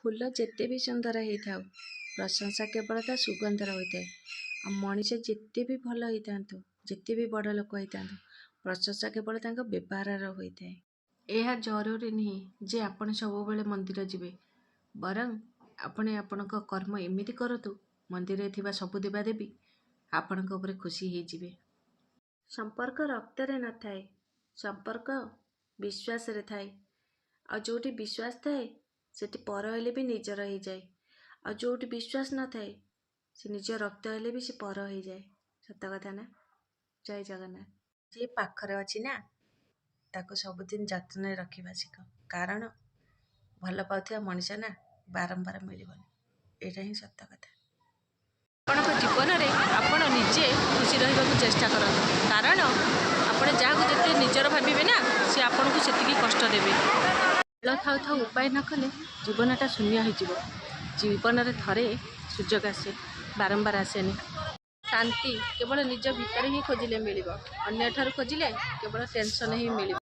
ଫୁଲ ଯେତେ ବି ସୁନ୍ଦର ହେଇଥାଉ, ପ୍ରଶଂସା କେବଳ ତା ସୁଗନ୍ଧର ହୋଇଥାଏ। ଆଉ ମଣିଷ ଯେତେ ବି ଭଲ ହେଇଥାନ୍ତୁ, ଯେତେ ବି ବଡ଼ ଲୋକ ହେଇଥାନ୍ତୁ, ପ୍ରଶଂସା କେବଳ ତାଙ୍କ ବ୍ୟବହାରର ହୋଇଥାଏ। ଏହା ଜରୁରୀ ନୁହେଁ ଯେ ଆପଣ ସବୁବେଳେ ମନ୍ଦିର ଯିବେ, ବରଂ ଆପଣ ଆପଣଙ୍କ କର୍ମ ଏମିତି କରନ୍ତୁ, ମନ୍ଦିରରେ ଥିବା ସବୁ ଦେବାଦେବୀ ଆପଣଙ୍କ ଉପରେ ଖୁସି ହେଇଯିବେ। ସମ୍ପର୍କ ରକ୍ତରେ ନଥାଏ, ସମ୍ପର୍କ ବିଶ୍ୱାସରେ ଥାଏ। ଆଉ ଯେଉଁଠି ବିଶ୍ୱାସ ଥାଏ, ସେଠି ପର ହେଲେ ବି ନିଜର ହେଇଯାଏ। ଆଉ ଯେଉଁଠି ବିଶ୍ୱାସ ନଥାଏ, ସେ ନିଜ ରକ୍ତ ହେଲେ ବି ସେ ପର ହେଇଯାଏ। ସତ କଥା ନା? ଜୟ ଜଗନ୍ନାଥ। ଯିଏ ପାଖରେ ଅଛି ନା, ତାକୁ ସବୁଦିନ ଯତ୍ନରେ ରଖିବା ଶିଖ, କାରଣ ଭଲ ପାଉଥିବା ମଣିଷ ନା ବାରମ୍ବାର ମିଳିବନି। ଏଇଟା ହିଁ ସତ କଥା। ଆପଣଙ୍କ ଜୀବନରେ ଆପଣ ନିଜେ ଖୁସି ରହିବାକୁ ଚେଷ୍ଟା କରନ୍ତୁ, କାରଣ ଆପଣ ଯାହାକୁ ଯେତେ ନିଜର ଭାବିବେ ନା, ସେ ଆପଣଙ୍କୁ ସେତିକି କଷ୍ଟ ଦେବେ। ବେଳ ଥାଉ ଥାଉ ଉପାୟ ନ କଲେ ଜୀବନଟା ଶୂନ୍ୟ ହେଇଯିବ। ଜୀବନରେ ଥରେ ସୁଯୋଗ ଆସେ, ବାରମ୍ବାର ଆସେନି। ଶାନ୍ତି କେବଳ ନିଜ ଭିତରେ ହିଁ ଖୋଜିଲେ ମିଳିବ। ଅନ୍ୟଠାରୁ ଖୋଜିଲେ କେବଳ ଟେନସନ୍ ହିଁ ମିଳିବ।